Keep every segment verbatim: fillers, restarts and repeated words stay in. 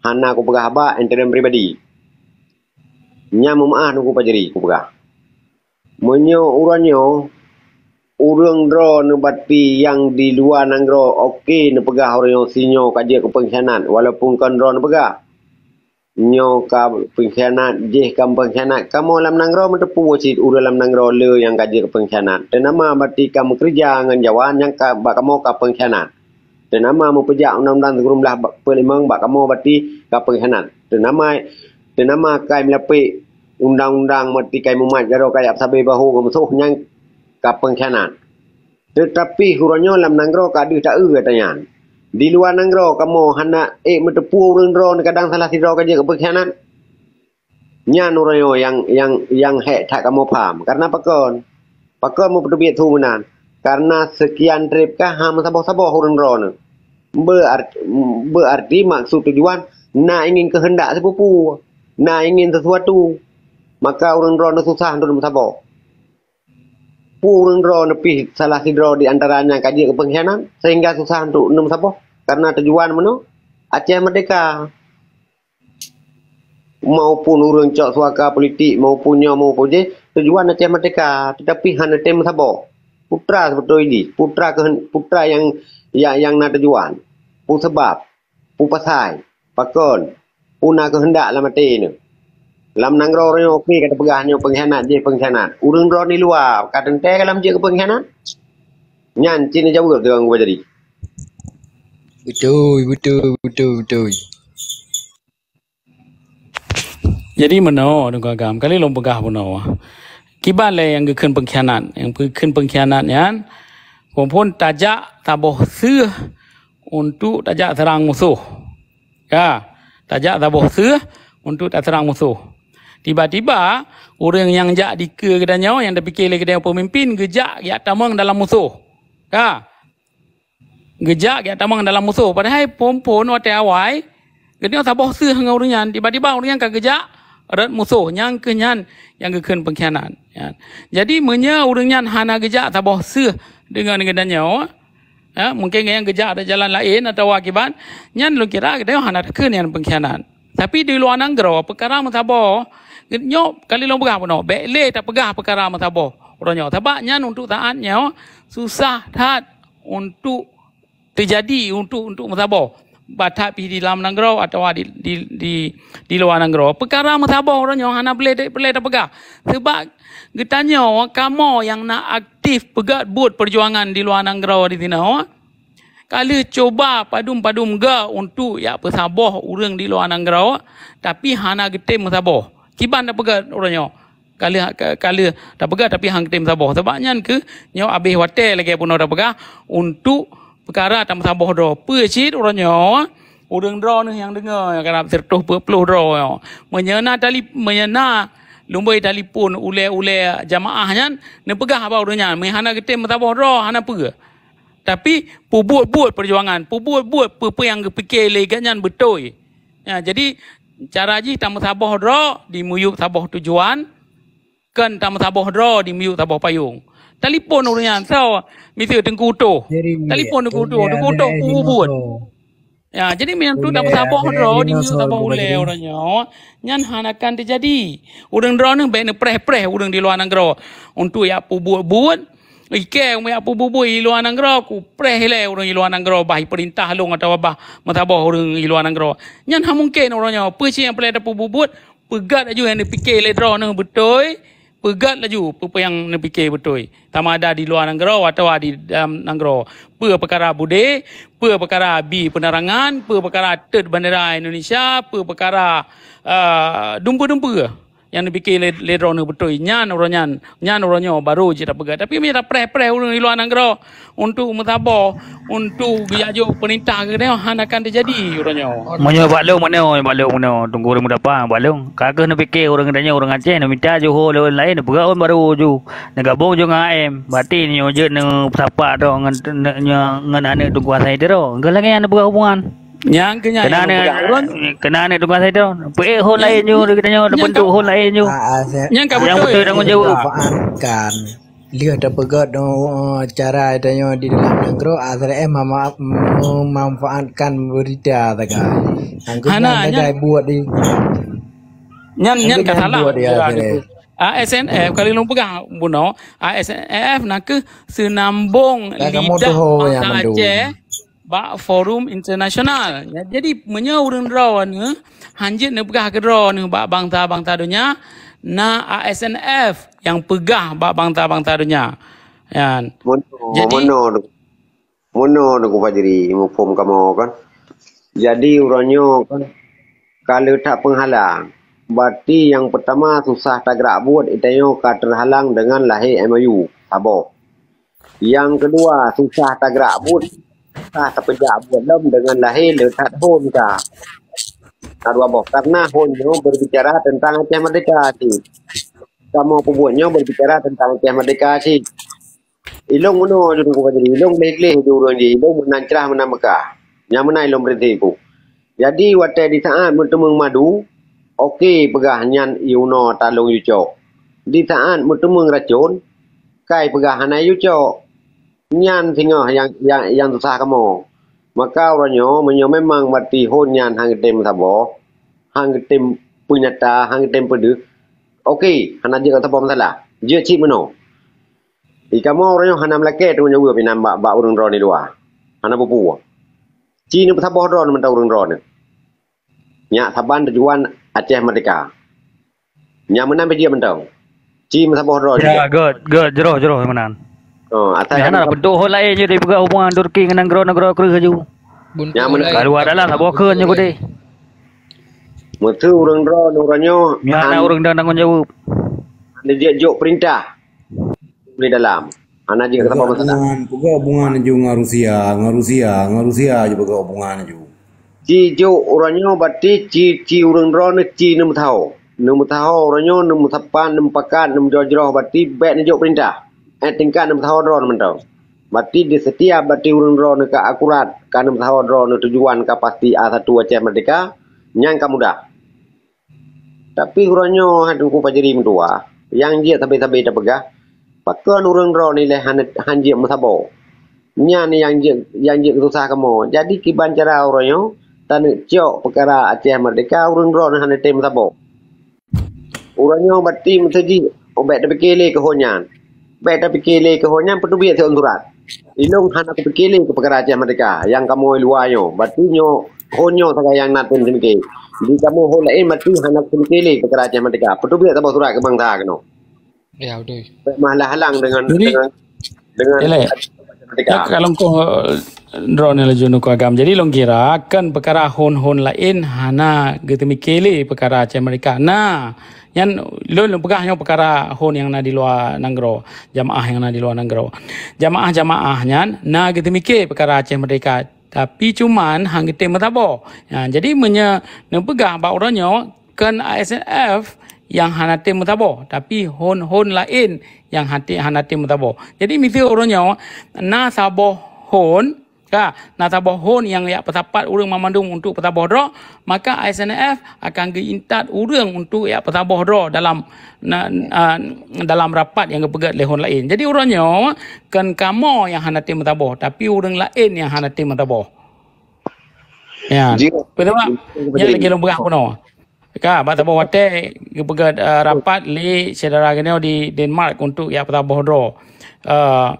Hana kupeugah haba, interim pribadi. Nyan meumaáh Teungku Fajri kupeugah. Meunyoe uroe nyoe, ureuëng droeneuh bati nyang di luwa nanggroe oke neupeugah uroe nyoe sinyoe ka jeuet keu pengkhianat, walaupun kon droeneuh peugah. Nyoe ka pengkhianat, jih ka pengkhianat. Kamoe lam nanggroe meuteupeue cit ureuëng lam nanggroe le nyang ka jeuet keu pengkhianat. Teunama bati ka meukeureuja ngon Jawa nyang ka bak kamoe ka pengkhianat. Teunama meupeujak undang-undang sikureueng blaih ba-, peuet limong bak kamoe bati ka pengkhianat. Teunama, teunama kai meulapék undang-undang bati kai mumat jaroe kai ap sabe bahu ngon musoh nyang ka pengkhianat. Teutapi uroe nyoe lam nanggroe ka deuh taeu ata nyan. Di luwa nanggroe kamoe hana ék meuteupeue ureuëng droeneuh kadang salah sidroe ka jeuet keu pengkhianat. Nyan uroe nyoe nyang, nyang, nyang hék that kamoe pham. Karena pakon? Pakon meupeuteubiet su meunan? Karena seukian treb ka han meusaboh-saboh ureuëng droeneuh. Beuart-, beuarti maksud tujuan na ingin keuheundak sipeue-peue, na ingin sesuatu. Maka ureuëng droeneuh susah untuk meusaboh. Peue ureuëng droeneuh pih salah sidroe di antara nyang ka jeuet keu pengkhianat, sehingga susah untuk neumeusaboh karena tujuan meunoe Aceh merdeka. Maupun ureuëng cok suaka politik, maupun nyoe, maupun jih, tujuan Aceh merdeka, tetapi hana tem saboh. Putra sebetul jih, putra keuhen-, putra yang, yang, yang na tujuan. Peue sabab? Peue pasai? Pakon? Peue na keuheundak lam até nyoe? Lam nanggroe uroe nyoe oke ka teupeugah nyoe pengkhianat jih pengkhianat. Ureuëng droeneuh di luwa ka teuntée ka lam jeuet keu pengkhianat? Nyan cit neujaweueb deungon geuba jadi. Beutôi, beutôi, beutôi, beutôi. Jadi meunoe, Teungku Agam, kali lôn peugah bunoe. Kiban lé nyang geukheun pengkhianat. Nyang geukheun pengkhianat nyan, phon-phon tajak saboh seuh untuk tajak seurang musoh. Ka, tajak saboh seuh untuk taseurang musoh. Tiba-tiba, ureuëng nyang jak dikeue geutanyoe, nyang tapike lé geutanyoe peumimpin, geujak jak tamong dalam musoh. Ka, geujak jak tamong dalam musoh. Padahai phon-phon watée awai, geutanyoe saboh seuh ngon ureuëng nyan. Tiba-tiba ureuëng nyan ka geujak rot musoh. Nyang keuh nyan nyang geukheun pengkhianat. Ya. Jadi, meunyoe ureuëng nyan hana geujak saboh seuh deungon geutanyoe, ya, mungkin nyang geujak ada jalan laén atawa akibat, nyan lôn kira geutanyoe hana takheun nyan pengkhianat. Tapi di luwa nanggroe, peukara meusaboh, nyoe kali lôn peugah bunoe, bék lé tapeugah peukara meusaboh uroe nyoe. Sabab nyan untuk saát nyoe susah that untuk teujadi untuk, untuk meusaboh. Bah that pih di lam nanggroe atawa di, di, di, di luwa nanggroe. Peukara meusaboh uroe nyoe hana peureulée, peureulée tapeugah. Sabab geutanyoe kamoe nyang na aktif peugét buet peujuangan di luwa nanggroe di sinoe, ka lheueh cuba padum-padum ga untuk jak peusaboh ureuëng di luwa nanggroe, tapi hana geutem meusaboh. Kiban tapeugét uroe nyoe. Ka lheueh, ka, ka lheueh tapeugah tapi han geutem saboh. Sabab nyan keuh nyoe abéh watée lagée bunoe tapeugah untuk peukara tameusaboh droe. Peue cit uroe nyoe, ureuëng droeneuh nyang deungoe nyang karab sireutôh peuet ploh droe nyoe. Meunyoe na tali-, meunyoe na lumboi talipon ulée-ulée jamaah nyan, neupeugah bak ureuëng nyan, meuhana geutem meusaboh droe, hana peue. Tapi peubuet-buet peujuangan, peubuet-buet peue-peue nyang geupike lé geuhnyan beutôi. Ya, jadi cara jih tameusaboh droe di miyueb saboh tujuan, kon tameusaboh droe di miyueb saboh payong. Talipon ureuëng nyan, soe? Miseue Teungku Utoh. Talipon Teungku Utoh, Teungku Utoh peubuet. Ya, jadi meunyoe tu tameusaboh droe di miyueb saboh ulée uroe nyoe, nyan hana kan teujadi. Ureuëng droeneuh bék neupreh-preh ureuëng di luwa nanggroe untuk jak peubuet-buet. Ikée ureuëng jak peubuet-buet di luwa nanggroe, kupreh ilée ureuëng di luwa nanggroe bah ipeurintah lôn atawa bah meusaboh ureuëng di luwa nanggroe. Nyan hana mungken uroe nyoe. Peue cit nyang peureulée tapeubuet-buet, peugét laju nyang neupike lé droeneuh beutôi, peugét laju peue-peue nyang neupike beutôi. Sama ada di luwa nanggroe atawa di dalam nanggroe. Peue peukara budé, peue peukara bi peunerangan, peue peukara teut bandera Indonesia, peue peukara, eh, dumpeue-dumpeue nyang neupike lé, lé droeneuh beutôi. Nyan uroe nyan, nyan uroe nyoe barô jeuet tapeugah. Tapi meunyoe tapreh-preh ureuëng di luwa nanggroe untuk meusaboh, untuk geuyajok peurintah keu geutanyoe, hana kan teujadi uroe nyoe. Meunyoe bak lôn meunoe, bak lôn meunoe, Teungku Ureuëng Meudapa, bak lôn, ka kheueh neupike ureuëng geutanyoe ureuëng Aceh, neumita jiho lé ureuëng laén, neupeugot ôn barô ju, neugabong ju ngon A M, bati nyoe jeuet neupeusapat droe ngon, ngon, ngon aneuëk Teungku Hasan Tiro. Keu lagée nyan neupeugah hubungan. Nyang keu nyan keunan nyang neupeugah ureuëng. Keunan neupeugah saja. Peuék hon laén nyoe, geutanyoe teupeuntuk hon laén nyoe. Ah, ah, saya Nyang ka nyang beutôi. Beutôi tanggong jaweueb. Kan. Lheueh tapeugah, eh, cara tanyoe di dalam nanggroe, A S N F mema-, memanfaatkan berita sagai. Hana, nyan sagai buet di. Nyan, nyan ka salah buet di A S N F. A S N F, kali lôn peugah bunoe, A S N F nakeuh seunambong lidah bangsa Aceh bak forum internasional. Ya, jadi, meunyoe ureuëng droeneuh hanjeuet neupeugah keudroe neuh bak bansa-bansa donya, na A S N F nyang peugah bak bansa-bansa donya. Nyan. Jadi, mono, mono, mono Teungku Fajri, muphom kamoe kan. Jadi, uroe nyoe kan, ka le that peunghalang. Berarti nyang peutama susah tagrak buet, itanyoe ka teuhalang deungon lahé M O U saboh. Nyang keudua, susah tagrak buet, susah tapeujak buet lom deungon lahé le that hon ka. Na dua boh, karena hon nyoe berbicara tentang Aceh Merdeka cit. Kamoe peubuet nyoe berbicara tentang Aceh Merdeka cit. Ilong meunoe ju Teungku Fajri, ilong gleh-gleh ju ureuëng jih, ilong meunan crah meunan meukah. Nyang meunan ilong berhenti ku. Jadi, watée di saat meuteumeung madu, oke peugah nyan iunoe talong yucok. Di saat meuteumeung racon, kai peugah hana yucok. Nyan singoh nyang, nyang, nyang susah kamoe. Maka uroe nyoe, meunyoe memang berarti hon nyan han geutem saboh, han geutem peunyata, han geutem peudeuh, oke, hana jeuet saboh masalah. Jeuet cit meunoe. Di kamoe uroe nyoe hana meulakée tanggung jaweueb inan bak, bak ureuëng droeneuh di luwa. Hana peue-peue. Ci neupeusaboh droeneuh mantong ureuëng droeneuh. Nyak saban tujuan Aceh Merdeka. Nyak meunan pih jeuet mantong. Ci meusaboh droe jeuet. Ya, gét, gét, jroh, jroh meunan. Oh, asai nyan kan na beutôi hon laén jeuet dipeugah hubungan Turki ngon nanggroe-nanggroe kreueh laju. Nyak meunan. Kaluwa dalam saboh kheun nyoe keudeh. Meuseu ureuëng droeneuh uroe nyoe. Nyan na ureuëng dan tanggung jaweueb. Hana jeuet jok peurintah. Di dalam. Hana jeuet keu saboh masalah. Peugah hubungan, peugah hubungan laju ngon Rusia, ngon Rusia, ngon Rusia ju peugah hubungan laju. Ci jok uroe nyoe berarti ci, ci ureuëng droeneuh ci neumeusaho. Neumeusaho uroe nyoe, neumeusapan, neumeupakat, neumeujoh-joh berarti bék neujok peurintah. Eh, tingkat neumeusaho droeneuh mantong. Berarti di setiap berarti ureuëng droeneuh ka akurat, ka neumeusaho droeneuh tujuan ka pasti A satu Aceh Merdeka, nyan ka mudah. Tapi uroe nyoe hai Teungku Fajri meutuah, nyang jeuet sabe-sabe tapeugah, pakon ureuëng droeneuh ilée han, han jeuet meusaboh. Nyan nyang jeuet, nyang jeuet susah kamoe. Jadi kiban cara uroe nyoe, taneuk cok peukara Aceh Merdeka ureuëng droeneuh hana tem meusaboh. Uroe nyoe berarti meuseujih, oh, bék tapike lé keu hon nyan. Bék tapike lé keu hon nyan, peuteubiet siôn surat. Ilong hana kupike lé keu peukara Aceh Merdeka, nyang kamoe luwa nyoe. Berarti nyoe, hon nyoe sagai nyang na tem seumike. Di kamoe hon laén berarti hana kupike lé keu peukara Aceh Merdeka. Peuteubiet saboh surat keu bansa keunoe. Ya, beutôi. Bék meuhalang-halang deungon, deungon Aceh Merdeka. Ya, kalau engkau, eh, droeneuh laju Teungku Agam. Jadi, lôn kira kan peukara hon-hon laén hana geuteumike lé peukara Aceh Merdeka. Na, nyan lôn, lôn peugah nyoe peukara hon nyang na di luwa nanggroe, jamaah nyang na di luwa nanggroe. Jamaah-jamaah nyan na geuteumike peukara Aceh Merdeka, tapi cuman han geutem meusaboh. Ya, jadi meunyoe neupeugah bak uroe nyoe, kon A S N F nyang hana tem meusaboh, tapi hon-hon laén nyang hate-, hana tem meusaboh. Jadi, miseue uroe nyoe na saboh hon, Ka, na saboh hon nyang jak peusapat ureuëng banmandum untuk peusaboh droe, maka A S N F akan geuintat ureuëng untuk jak peusaboh droe dalam, na, a, dalam rapat nyang geupeugét lé hon laén. Jadi, uroe nyoe kon kamoe nyang hana tem meusaboh, tapi ureuëng laén nyang hana tem meusaboh. Ya. Peue sabab? Nyan lagée lôn peugah bunoe. Ka, bak saboh watée geupeugét, eh, rapat lé syedara geutanyoe di Denmark untuk jak peusaboh droe. Eh,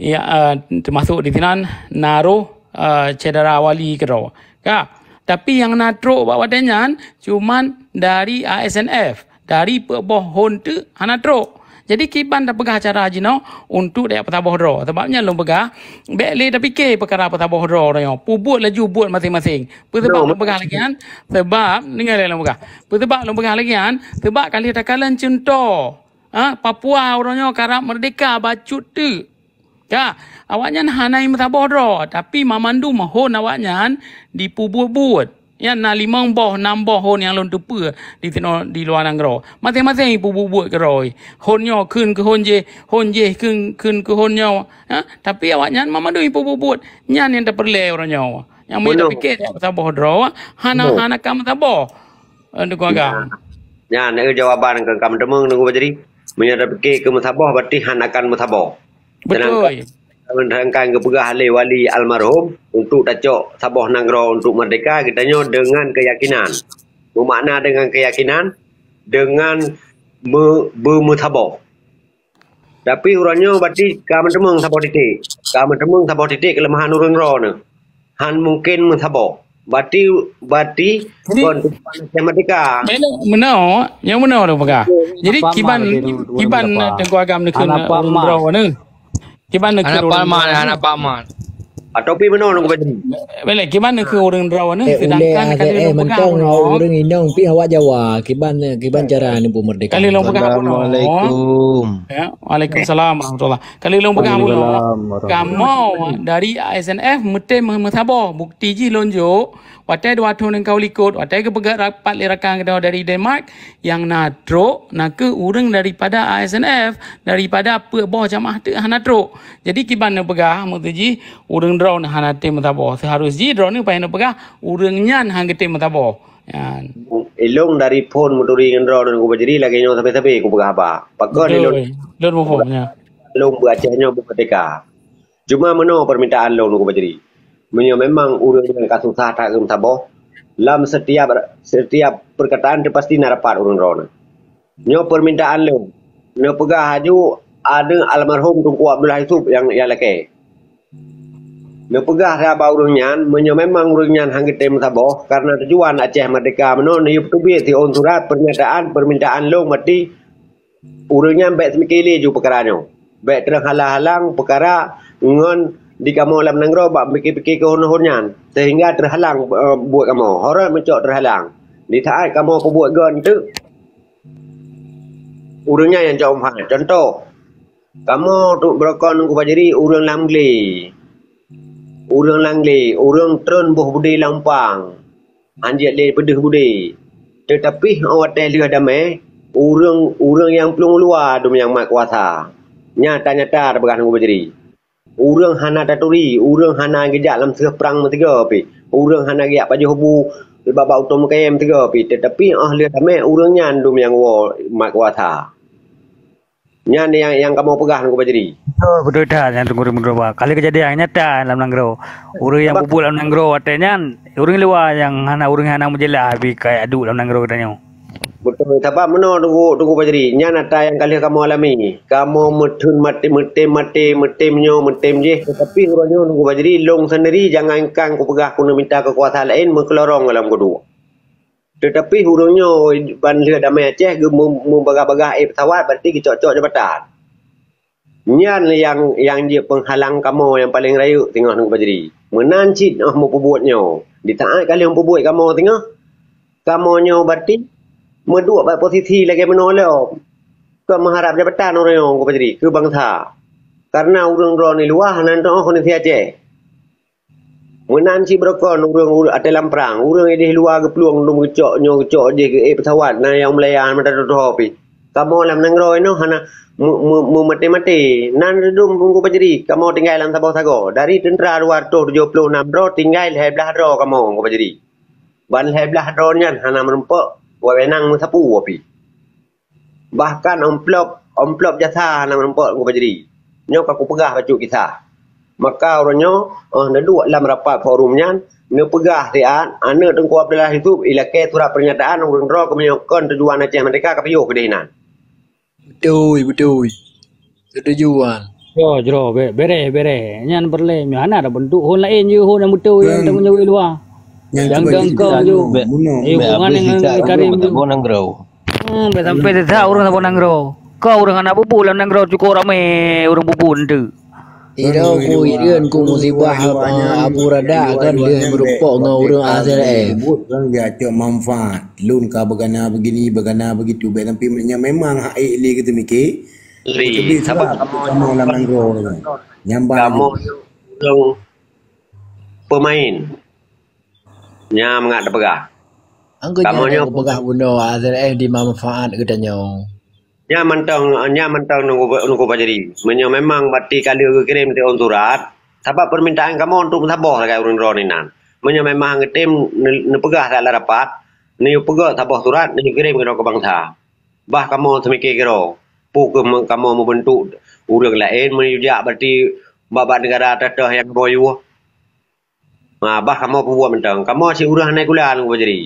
ya, eh, teumasok di sinan na roh, eh, syedara wali keudroe. Ka, tapi nyang na trok bak watée nyan cuman dari A S N F, dari peuet boh hon teuk hana trok. Jadi kiban tapeugah cara jinoe untuk jak peusaboh droe. Sabab nyan lôn peugah, bék lé tapike peukara peusaboh droe nyoe. Peubuet laju buet maséng-maséng. Peue sabab lôn peugah lagée nyan? Sabab, deungoe lé lôn peugah. Peue sabab lôn peugah lagée nyan? Sabab ka lheueh takalon cuntoh. Ha, Papua uroe nyoe karab meurdehka bacut teuk. Ka, awaknyan hana meusaboh droe, tapi mamandum hon awaknyan dipeubuet-buet. Nyan na limong boh, nam boh hon nyang lôn teupeue di sinoe di luwa nanggroe. Maséng-maséng jipeubuet-buet keudroe. Hon nyoe kheun keu hon jéh, hon jéh kheun, kheun keu hon nyoe. Ha? Tapi awaknyan mamandum jipeubuet-buet. Nyan nyang tapeureulée uroe nyoe. Nyang meunan tapike jak peusaboh droe, hana, hana ka meusaboh. Eh, Teungku Agam. Nyan, nyan, eh, jawaban keu kamoe teumeung, Teungku Fajri. Meunyoe tapike keu meusaboh, berarti han akan meusaboh. Beutôi. Sedangkan geupeugah lé wali almarhum, untuk tacok saboh nanggroe untuk merdeka, geutanyoe dengan keyakinan. Meumakna dengan keyakinan, dengan me-, beumeusaboh. Tapi uroe nyoe berarti ka meuteumeung saboh titik. Ka meuteumeung saboh titik keuleumahan ureuëng droeneuh. Han mungken meusaboh. Berarti, berarti Jadi, kon tujuan Aceh merdeka. Meunoe, nyang meunoe lôn peugah. Jadi, kiban, kiban Teungku Agam neukheun ureuëng droeneuh. Kiban neukheun ureuëng droeneuh. Anak Paman. Atau pi meunoe nunggu bajri. Boleh, kiban neukheun ureuëng droeneuh, sedangkan ka lheueh peugah meunoe. Ureuëng inong pi awak Jawa, kiban, kiban cara neupeu merdeka. Ka lheueh lôn peugah meunoe. Assalamualaikum. Ya, waalaikumsalam warahmatullah. Ka lheueh lôn peugah meunoe. Waalaikumsalam warahmatullah. Kamoe dari A S N F meuteumé meusaboh. Bukti jih lôn jok, watée dua thôn nyang ka u likot, watée geupeugah rapat lé rakan geutanyoe dari Denmark, nyang na trok, na kheueh ureuëng daripada A S N F, daripada peuet boh jamaah teuk hana trok. Jadi kiban neupeugah, maksud jih, ureuëng droeneuh hana tem meusaboh. Seuharus jih droeneuh payah neupeugah, ureuëng nyan han geutem meusaboh. Nyan. Ilong dari phon meuturi ngon droeneuh nunggu bajri lagée nyoe sabe-sabe kupeugah haba. Pakon ilong? Betul. Lôn muphom, ya. Lôn beu Aceh nyoe beu merdeka. Cuma meunoe permintaan lôn nunggu bajri. Meunyoe memang ureuëng nyang ka susah that geumeusaboh, lam setiap, setiap perkataan teu pasti na rapat ureuëng droeneuh. Nyoe permintaan lôn. Neupeugah aju aneuk almarhum Teungku Abdullah Yusuf nyang, nyang lakée. Neupeugah sabe ureuëng nyan, meunyoe memang ureuëng nyan han geutem meusaboh, karena tujuan Aceh merdeka meunoe, neuyue peuteubiet siôn surat pernyataan permintaan lôn, berarti ureuëng nyan bék seumike lé ju peukara nyoe. Bék teureung halang-halang peukara ngon di kamoe lam nanggroe bak pike-pike keuhon-hon nyan, sehingga teuhalang, eh, buet kamoe. Horot meucok teuhalang. Di saat kamoe peubuet gon teuk, ureuëng nyan nyang cok manfaat. Contoh, kamoe tu beurokon nunggu bajri ureuëng lam glé. Ureuëng lam glé, ureuëng treun boh beudé lam umpang. Han jeuet lé peudeuh beudé. Teutapi óh watée lheueh damé, ureuëng, ureuëng nyang plueng luwa dum nyang mat kuasa. Nyata-nyata tapeugah nunggu bajri. Ureuëng hana taturi, ureuëng hana geujak lam seueh prang meusigoe pih. Ureuëng hana geujak pajoh bu bak-bak utông meukayém meusigoe pih. Teutapi óh lheueh damé ureuëng nyan dum nyang woe mat kuasa. Nyan nyang, nyang kamoe peugah nunggu bajri. Beutôi, beutôi that nyan Teungku Ridwan. Ka lheueh keujadian nyata lam nanggroe. Ureuëng nyang bubuet lam nanggroe watée nyan, ureuëng luwa nyang hana, ureuëng hana meujeulaih pih ka duek lam nanggroe geutanyoe. Beutôi, sabab meunoe Teungku, Teungku bajri, nyan atra nyang ka lheueh kamoe alami. Kamoe meutheun maté, meutem maté, meutem nyoe, meutem jéh, teutapi uroe nyoe Teungku bajri, lôn seundiri jangankan kupeugah keuneuk mita keukuasaan laén meukeulorong lam geuduek. Teutapi ureuëng nyoe ban lheueh damé Aceh geu-, meu-, meubagah-bagah ék pesawat, berarti geucok-cok jabatan. Nyan nyang, nyang jeuet peunghalang kamoe nyang paleng rayeuk singoh Teungku bajri. Meunan cit óh meupeubuet nyoe. Di saat ka lheueh meupeubuet kamoe singoh, kamoe nyoe berarti meuduek bak posisi lagée meunoe lom. Kon meuharab jabatan uroe nyoe Teungku bajri keu bansa. Karena ureuëng droeneuh luwa hana teuoh kondisi Aceh. Meunan cit beurokon ureuëng, ureuëng até lam prang, ureuëng idéh luwa geuplueng dum geucok nyoe geucok jéh geuék pesawat, na nyang meulayan meutateutoe pih. Kamoe lam nanggroe inoe hana meu-, meu-, meumaté-maté. Nan reudum Teungku bajri, kamoe tinggai lam saboh sagoe. Dari teuntra dua reutôh tujoh ploh nam droe, tinggai lhée blaih droe kamoe Teungku bajri. Ban lhée blaih droe nyan hana meurumpok, wawénang meusapeue pih. Bahkan amplop, amplop jasa hana meurumpok Teungku bajri. Nyoe ka kupeugah bacut kisah. Maka uroe nyoe, óh neuduek lam rapat forum nyan, neupeugah siat, aneuk Teungku Abdullah Yusuf ilakée surat pernyataan ureuëng droe keumeunyoe kon tujuan Aceh Merdeka ka piôh keudeh nan. Beutôi, beutôi. Setuju, Wan. Yo, jroh, be-, bereh, bereh. Nyan peureulée, nyoe hana ada bentuk hon laén je, hon nyang beutôi nyang tanggung jawab luwa. Nyang gangkong je. Eh, hubungan dengan Karim tu. Saboh nanggroe. Hmm, sampai sisa ureuëng saboh nanggroe. Kau ureuëng hana bubu lam nanggroe cukup ramai ureuëng bubu tu. Ira ku ireun ku musibah, eh, Abu Rada kan lheueh meurupok ngon ureuëng A S R F. Buet kan geucok manfaat. Lôn ka beugana begini, beugana begitu. Bék sampai nyang memang hak ék lé geuteumike. Ri, sabab kamoe lam nanggroe nyoe. Nyang kamoe ureuëng peumain. Nyan mangat teupeugah. Kamoe nyoe peugah bunoe A S R F di manfaat geutanyoe. Nyan mantong, nyan mantong nunggu, nunggu bajri. Meunyoe memang bati ka lheueh geukirém teuôn surat, sabab permintaan kamoe untuk meusaboh lagée ureuëng droe inan. Meunyoe memang geutém ne-, neupeugah lam rapat, neuyue peugah saboh surat, neuyue kirém keunoe keu bansa. Bah kamoe seumike keudroe. Peue keuh me-, kamoe meubeuntuk ureuëng laén meunyoe jak berarti bak-bak negara teuh-teuh nyang kamoe yue? Ha, bah kamoe peubuet mantong. Kamoe si ureuëng hana kula Teungku Fajri.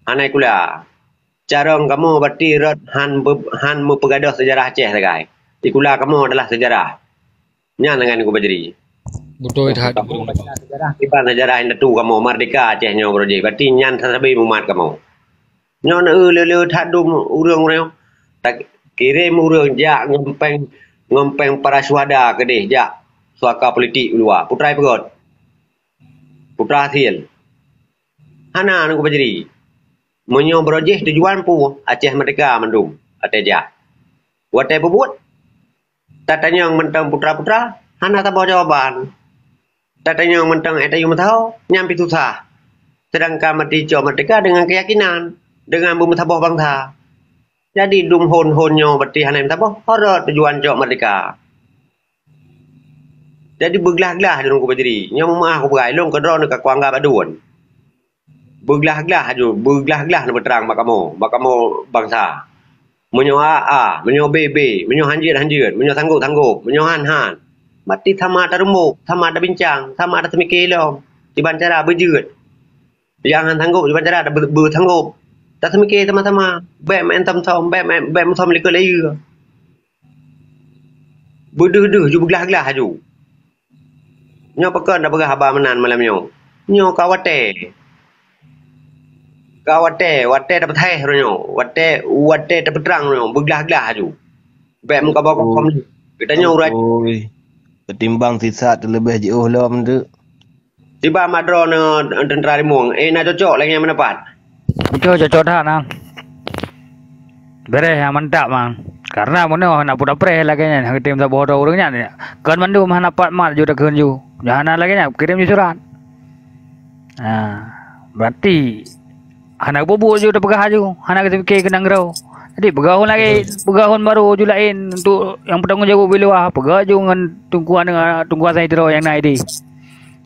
Hana kula. Carông kamoe berarti rot han be-, han meupeugadôh seujarah Aceh sagai. Sikula kamoe adalah seujarah. Nyan dengan Teungku Fajri. Beutôi that. Kamoe adalah seujarah, kiban seujarah indatu kamoe merdeka Aceh nyoe beurojih. Berarti nyan sabe mumat kamoe. Nyoe na le-le that dum ureuëng-ureuëng. Takirém ureuëng jak ngon péng, ngon péng para syuhada keudeh jak suaka politik u luwa. Putra peugöt. Putra hasil. Hana Teungku Fajri. Meunyoe beurojih tujuan peue Aceh merdeka mandum watée jak. Watée peubuet, tatanyong mantong putra-putra, hana saboh jawaban. Tatanyong mantong ék tayue meusaho, nyan pih susah. Seudangkan meuti cok merdeka deungon keuyakinan, deungon beumeusaboh bansa. Jadi dum hon-hon nyoe berarti hana meusaboh, ho rot tujuan cok merdeka. Jadi beuglah-glah di Teungku Fajri. Nyoe meuah kupeugah, ilong keudroe ka kuanggab aduen. Beuglah-glah aju, beuglah-glah neupeutrang bak kamoe, bak kamoe bansa. Meunyoe A, A, meunyoe B, B, meunyoe hanjeuet, hanjeuet, meunyoe sanggôp, sanggôp, meunyoe han, han. Berarti sama tarumbok, sama tabincang, sama taseumiké lom. Kiban cara beujeuet. Nyang han sanggôp kiban cara be-, beusanggôp. Taseumiké sama-sama. Bék meuén thom-thom, bék meuén, bék meuthom likot layeue. Beudeuh-deuh ju beuglah-glah aju. Nyoe pakon tapeugah haba meunan malam nyoe. Nyoe ka watée. Ka watée, watée tapeutheh uroe nyoe. Watée, watée tapeutrang uroe nyoe, beuglah-glah aju. Bék meukaboh-kaboh. Geutanyoe uroe. Oi. Ketimbang sisat teuleubeh jiôh lom tu. Tiba mak droeneuh teuntara rimueng, eh, na cocok lagée nyan meunapat. Beutôi, cocok that, nah. Beres nyang mantap, man. Karena meunyoe hana peudapreh lagée nyan, hana tem saboh droe ureuëng nyan, kon mandum hana pat mat ju takheun ju. Nyoe hana lagée nyan, kirém ju surat. Ha, berarti hana buet-buet ju tapeugah ju, hana geuteumiké keu nanggroe. Jadi peugah lagée, peugah barô ju laén untuk nyang peutanggung jaweueb di luwa, peugah ju ngon Teungku Ane-, Teungku Hasan Idroe nyang na idéh.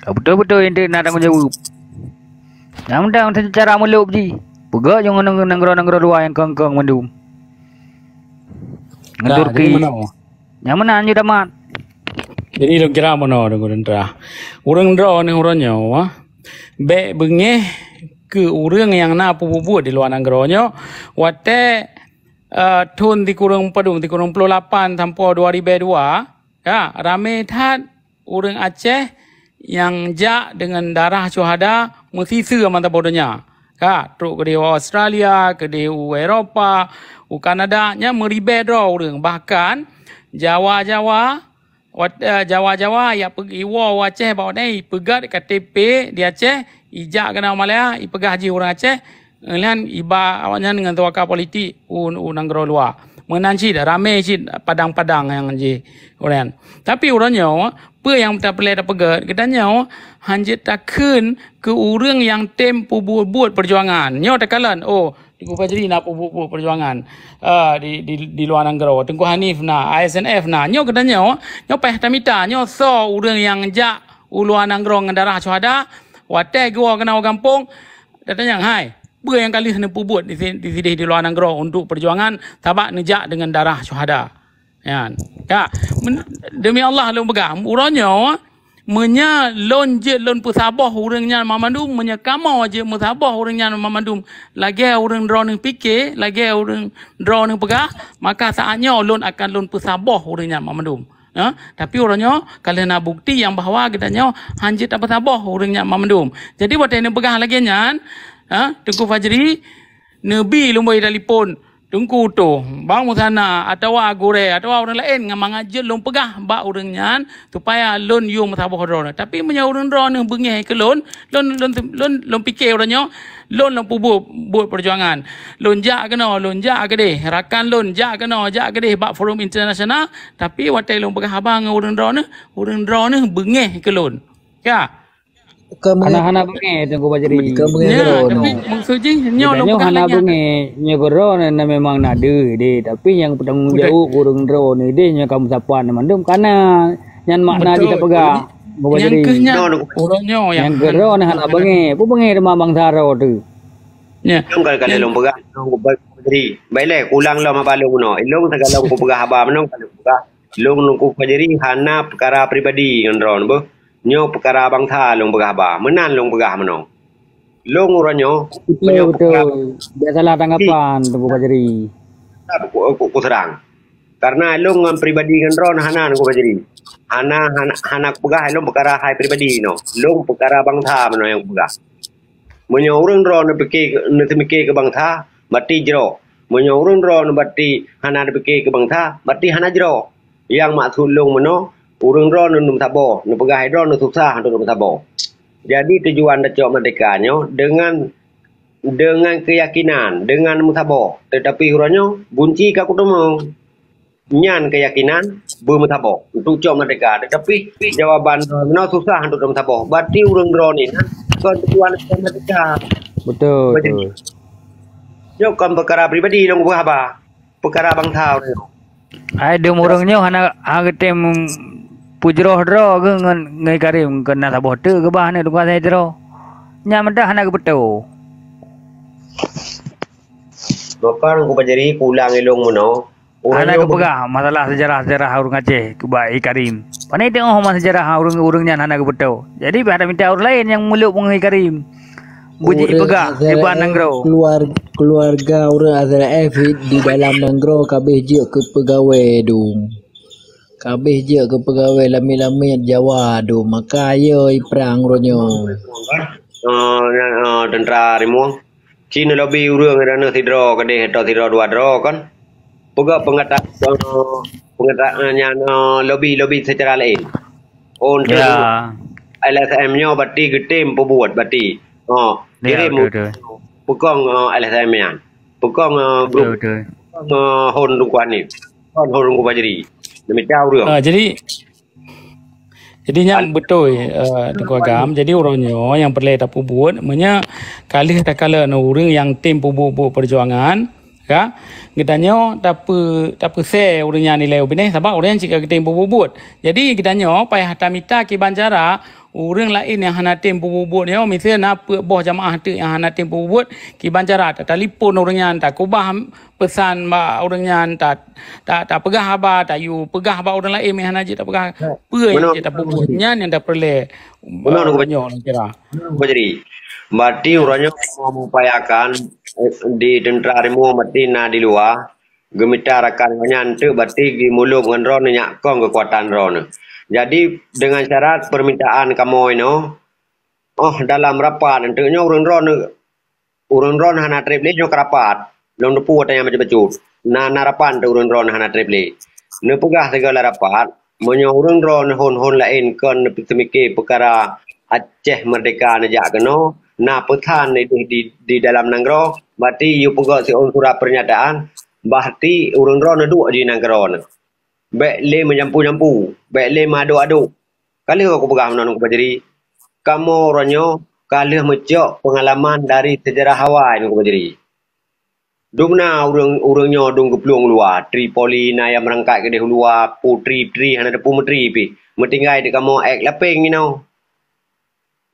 Ka beutôi-beutôi ente na tanggung jaweueb. Nyang mantong cara meulôb jih, peugah ju ngon nanggroe-nanggroe luwa nyang kong-kong mandum. Ngon Turki. Nyang meunan ju tamat. Jadi lôn kira meunoe deungon teuntara. Ureuëng droeneuh uroe nyoe, bék beungéh keu ureuëng nyang na peubuet-buet di luwa nanggroe nyoe, watée, eh, thon sikureueng padum, sikureueng ploh lapan sampoe dua ribée dua, ya, ramé that ureuëng Aceh nyang jak deungon darah syuhada meusiseu mata boh donya. Ka trok keudeh u Australia, keudeh u Eropa, u Kanada, nyan meuribée droe ureuëng. Bahkan Jawa-Jawa, wat-, eh, Jawa-Jawa yak pe-, iwoe u Aceh bak watée ipeugét K T P di Aceh, ijak keunoe Malaya, ipeugah jih ureuëng Aceh, nyan iba awaknyan ngon suaka politik u, u nanggroe luwa. Meunan cit ramé cit padang-padang nyang jih ureuëng. Tapi uroe nyoe, peue nyang tapeureulée tapeugét, geutanyoe hanjeuet takheun keu ureuëng nyang tem peubuet-buet peujuangan. Nyoe takalon, oh, Teungku Fajri na peubuet-buet peujuangan, ah, di, di, di luwa nanggroe. Teungku Hanif na, I S N F na. Nyoe geutanyoe, nyoe paih tamita, nyoe soe ureuëng nyang jak u luwa nanggroe ngon darah syuhada, watée geuwoe keunoe u gampông, tatanyong, hai, peue nyang ka lheueh neupeubuet di si-, di sideh di luwa nanggroe untuk peujuangan, sabab neujak deungon darah syuhada. Nyan. Ka, men-, demi Allah lôn peugah, uroe nyoe, meunyoe lôn jeuet lôn peusaboh ureuëng nyan banmandum, meunyoe kamoe jeuet meusaboh ureuëng nyan banmandum, lagée ureuëng droeneuh pike, lagée ureuëng droeneuh peugah, maka saát nyoe lôn akan lôn peusaboh ureuëng nyan banmandum. Ha? Tapi uroe nyoe ka lheueh na bukeuti nyang bahwa geutanyoe hanjeuet tapeusaboh ureuëng nyan banmandum. Jadi watée neupeugah lagée nyan, ha, Teungku Fajri, neubi lumboi telepon Teungku Utoh, Bang Musana, atawa gurée, atawa ureuëng laén ngon mangat jeuet lôn peugah bak ureuëng nyan, supaya lôn yue meusaboh droeneuh. Tapi meunyoe ureuëng droeneuh beungéh keu lôn, lôn, lôn, lôn, lôn pike uroe nyoe, lôn, lôn peubuet buet peujuangan. Lôn jak keunoe, lôn jak keudeh, rakan lôn jak keunoe, jak keudeh bak forum internasional, tapi watée lôn peugah haba ngon ureuëng droeneuh, ureuëng droeneuh beungéh keu lôn. Ya. Ka meunge-, Hana-hana beungéh Teungku Fajri. Ka meunge-, Nyan, nyoe. Tapi maksud jih, nyoe lôn peugah hana lagée nyan. Beungéh, nyoe keudroe na memang na deuh deh, tapi nyang peutanggung jaweueb ureuëng droeneuh deh, nyoe ka meusapat na mandum kana. Nyan makna jih tapeugah. Beutôi. Nyang keuh nyan, ureuëng nyoe nyang keudroe na hana beungéh. Peue beungéh teuma bansa droe teuh. Nya. Nyang kali-kali lôn peugah, Jadi, baik lé, kulang lom haba lôn meunoe. Ilôn sigohlom kupeugah haba meunoe, ka lôn peugah. Lôn Teungku Fajri hana peukara pribadi ngon droeneuh beuh. Nyoe peukara bansa lôn peugah haba. Meunan lôn peugah meunoe. Lôn uroe nyoe, Betul, meunyoe peukara betul. Biasalah tanggapan Teungku Fajri. Ku, ku, ku serang. Karena lôn ngon pribadi ngon droeneuh hana Teungku Fajri. Hana, hana, hana kupeugah lôn peukara hai pribadi nyoe. Lôn peukara bansa meunoe nyang kupeugah. Meunyoe ureuëng droeneuh neupike, neuseumiké keu bansa, berarti jroh. Meunyoe ureuëng droeneuh berarti hana neupike keu bansa, berarti hana jroh. Nyang maksud lôn meunoe, ureuëng droeneuh neumeusaboh, neupeugah droeneuh susah untuk neumeusaboh. Jadi tujuan tacok merdeka nyoe dengan, dengan keyakinan, dengan meusaboh. Tetapi uroe nyoe, gunci ka kuteumé. Nyan keuyakinan beumeusaboh untuk cok merdeka. Tetapi jawaban droeneuh susah untuk meusaboh. Berarti ureuëng droeneuh nyan kon tujuan merdeka. Betul, Betul. Betul. Nyoe kon peukara pribadi lôn peugah haba. Peukara bansa ureuëng nyoe. Hai dum ureuëng nyoe hana, hana geutem peujroh droe geuh ngon, ngon Karim keu na saboh teuk geuba hana tuka sai jroh. Nyan meudah hana geupeutoe. Maka Teungku Fajri, kulang ilôn meunoe. Ureuëng Hana nyoe geupeugah masalah sejarah-sejarah ureuëng Aceh keu bak I Karim. Pane teuh oh ma sejarah ureuëng-ureuëng nyan hana geupeutoe. Jadi pih hana mita ureuëng laén nyang meulôk ngon I Karim. Beuji Ureuëng peugah, Azhar iban eh, nanggroe. Keluar, keluarga ureuëng Azhar eh di dalam nanggroe kabeh jeuet keu peugawée dum. Kabeh jeuet keu peugawée lamiet-lamiet Jawa dum. Maka ayo iprang uroe nyoe. Ah, nyan, ah, tentara rimueng. Ci neulobi ureuëng droeneuh sidroe keudeh atau sidroe dua droe kan. Peugah peungata, eh, peungata, eh, nyan, eh, lobi-lobi secara laén. Oh, untuk Ya. L S M nyoe berarti geutem peubuet berarti. Oh, Ya, kirim betul, betul. Peukong, eh, L S M nyan. Peukong, eh, Betul, grup. Betul. Peukong, eh, Hon Teungku Hanif. Peukong Hon Teungku Fajri. Demikian ureuëng. Ah, jadi, jadi nyan Al- betul, eh, Teungku Agam. Jadi uroe nyoe nyang peureulée tapeubuet, meunyoe ka lheueh takalon ureuëng nyang tem peubuet-buet peujuangan, ka, geutanyoe tape-, tapeusé ureuëng nyan ilée u binéh, sabab ureuëng nyan cit ka geutem peubuet-buet. Jadi geutanyoe payah tamita kiban cara ureuëng laén nyang hana tem peubuet-buet nyoe, miseue na peuet boh jamaah teuk nyang hana tem peubuet, kiban cara tatelepon ureuëng nyan, takeubah peusan bak ureuëng nyan, ta-, ta-, tapeugah haba, tayue peugah bak ureuëng laén nyang hana jeuet tapeugah. Ya. Peue nyang Meunan. Jeuet tapeubuet nyan nyang tapeureulée, Meunan, eh, Teungku Fajri. Nyoe lôn kira. Meunan, Teungku Fajri. Berarti uroe nyoe kamoe meupayakan, eh, di tentara rimueng berarti na di luwa, geumita rakan gobnyan teuk berarti geumulôb ngon droeneuh nyak kong keukuatan droeneuh. Jadi dengan syarat permintaan kamoe nyoe, oh dalam rapat enteuk nyoe ureuëng droeneuh Ureuëng droeneuh hana treb lé nyoe ka rapat. Lôn teupeu watée nyan bacut-bacut. Na, na rapat teuk ureuëng droeneuh hana treb lé. Neupeugah sigoe lam rapat, meunyoe ureuëng droeneuh hon-hon laén kon neupeuseumiké peukara Aceh Merdeka neujak keunoe, na peusan ideh di, di dalam nanggroe, berarti yue peugöt siôn surat pernyataan, berarti ureuëng droeneuh duek di nanggroe nyoe. Bék lé meujampu-jampu, bék lé meuadôk-adôk. Ka lheueh kupeugah meunan Teungku Fajri, kamoe uroe nyoe ka lheueh meucok peungalaman dari seujarah awai Teungku Fajri. Dum na ureuëng, ureuëng nyoe dum geuplueng u luwa, Tripoli na nyang meurangkat keudeh u luwa, putri-putri hana teupeu meutri pih. Meutinggai di kamoe ék lapéng inoe.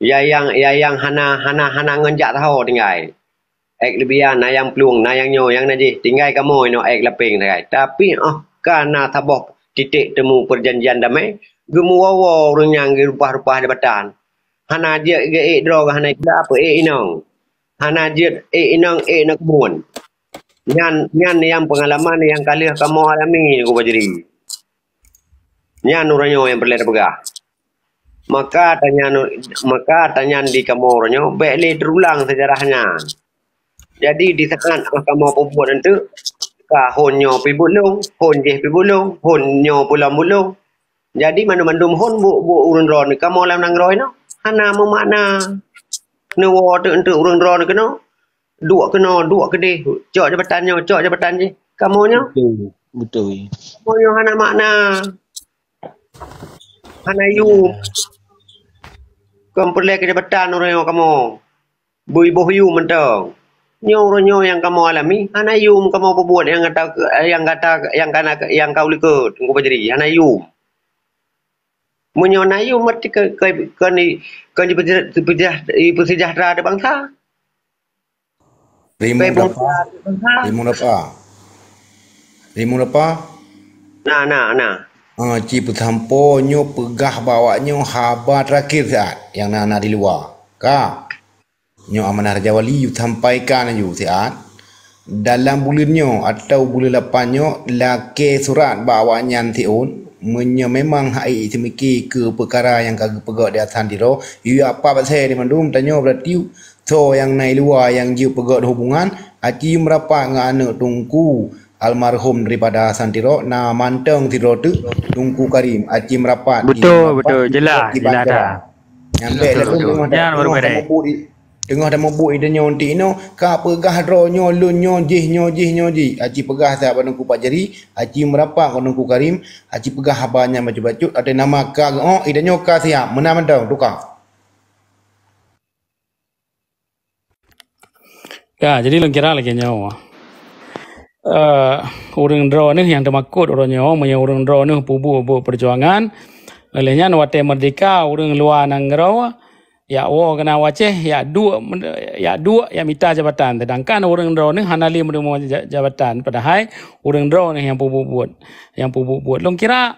Ya nyang, ya nyang hana, hana, hana ngon jak saho tinggai. Ék Libya na nyang plueng, na nyang nyoe, nyang na jih. Tinggai kamoe inoe ék lapéng sagai. Tapi, oh, ka na saboh titik temu perjanjian damai, geumeuwoe-woe ureuëng nyang geurupah-rupah jabatan. Hana jeuet geuék droe, hana jeuet apa, ék inong. Hana jeuet ék inong, ék na keubon. Nyan, nyan nyang peungalaman nyang ka lheueh kamoe alami, Teungku Fajri. Nyan uroe nyoe nyang peureulée tapeugah. Maka tanyan, maka tanyan di kamoe uroe nyoe, bék lé teurulang seujarah nyan. Jadi, di saát kamoe peubuet enteuk, ka hon nyoe pih buet lôn, hon jéh pih buet lôn, hon nyoe pih lom buet lôn. Jadi, mandum-mandum hon buet-buet ureuëng droeneuh kamoe lam nanggroe nyoe hana meumakna. Neuwoe teuk enteuk ureuëng droeneuh keunoe, duek keunoe, duek keudeh, cok jabatan nyoe, cok jabatan jéh. Kamoe nyoe? Betul, betul. Kamoe nyoe hana makna. Hana yum. Kon peureulée keu jabatan ureuëng nyoe kamoe. Beu iboh yum mantong. Nyoe uroe nyoe nyang kamoe alami, hana yum kamoe peubuet nyang gata, nyang gata, nyang kana, nyang ka u likot, Teungku Fajri, hana yum. Meunyoe na yum, berarti ke, ke, ke ni, ke ni peujah-, peujah-, peusejahtera di bansa. Rimueng Dapa. Rimueng Dapa. Rimueng Dapa. Na, na, na. Ah, ci peusampoe nyoe peugah bak awak nyoe haba terakhir siat nyang na, na di luwa. Ka. Nyoe amanah Raja Wali yue sampaikan laju siat. Dalam buleuen nyoe atau buleuen lapan nyoe lakée surat bak awaknyan siôn, meunyoe memang hase seumiké keu peukara nyang ka geupeugah di Hasan Tiro, yue apa pasai di mandum tanyoe berarti soe nyang na i luwa nyang jeuet peugah hubungan, aci meurapat ngon aneuk Teungku almarhum daripada Hasan Tiro, na mantong sidroe teuk Teungku Karim, aci meurapat. Betul, betul. Jelas, jelas dah. Nyang bèk lagèe teungoh, teungoh tameubuet i, teungoh tameubuet i donya nyoe, ka peugah droe nyoe, lôn nyoe jih, nyoe jih, nyoe jih. Aci peugah that bak Teungku Pak Jri, aci meurapat ngon Teungku Karim, aci peugah haba nyang bacut-bacut, até nama ka geuh, i donya ka siap, meunan mantong, tukang. Ya, jadi lôn kira lagèe nyoe. Eh, ureueng droeneuh nyang teumakot uroe nyoe, meunyoe ureueng droeneuh peubuet buet peujuangan, lheueh nyan watèe meurdeka ureueng luwa nanggroe, yak woe keunan u Aceh, yak duek, yak duek, yak mita jabatan. Seudangkan ureueng droeneuh hana lé meurumoh ja-, jabatan, padahai ureueng droeneuh nyang peubuet buet, nyang peubuet buet. Lôn kira,